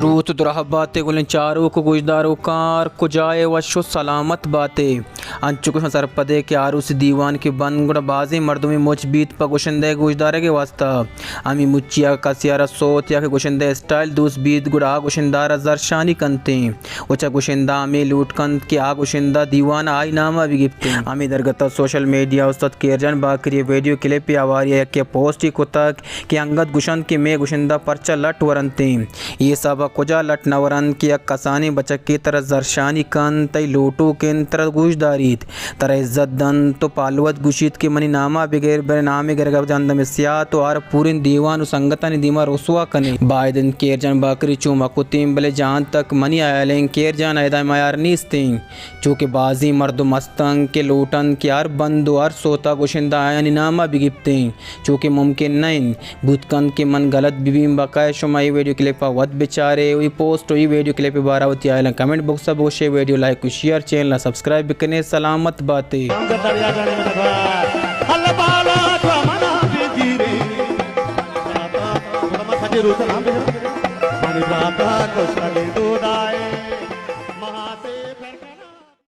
روت دراہ باتے گلیں چاروک و گوشداروکاں، ہر کجائے وش و سلامت باتے۔ انچو کہ شما سرپدے کہ آروسی دیوان کہ بنت گڑا بازیں مردمے مچ بیت پہ گشندہ ء گوشدارگ ء واستا۔ ہمے مچی اگاں کسے ء را سوت یا کہ گشندہ ء اسٹائل دوست بیت گڑا آ گشندہ ء را زرشانی کنتیں و چہ گشندہ ہمے لوٹ کنت کہ آ گشندہ دیوان ء آئی نام ء بہ گپتیں۔ ہمے درگت ء سوشل میڈیا ء استاد کیرجان باکری ء ویڈیو کلپے ہواری ء یکے ء پوسٹے کتگ کہ انگت گوشنت کہ مئے گشندہ پرچا لٹ ورنتیں؟ اے حساب ء کجا لٹ نہ ورنت کہ یک کسانیں بچکے ترا زرشانی کنت، تئی لوٹوک انت، ترا گوش داریت، ترا عزت دنت، تو پہلوت گوشیت کہ منی نام ء بگر، بلے نام ء گرگ ء بجا اندم سیاہ تو آر پوریں دیوان و سنگتانی دیما رسوا کنے۔ باید انت کیرجان باکری چو مہ کتیں، بلے جہان تک منی ہیال انت کیرجان ء ادا میار نیستیں۔ چو کہ بازیں مردم ہست انت کہ لوٹ انت کہ ہر بند و ہر سوت ء گشندہ آیانی نام ء بہ گپتیں، چو کہ ممکن نہ انت۔ بوت کنت کہ من غلط بہ بیں، بقایا شما اے ویڈیو کلپ ء وت بچارے و اے پوسٹ و اے ویڈیو کلپ ء بارہ ء وتی ہیالاں کمنٹ باکس ء بگوشے، ویڈیو لائک و شیئر، چینل ء سبسکرائب بکنے۔ سلامت باتے۔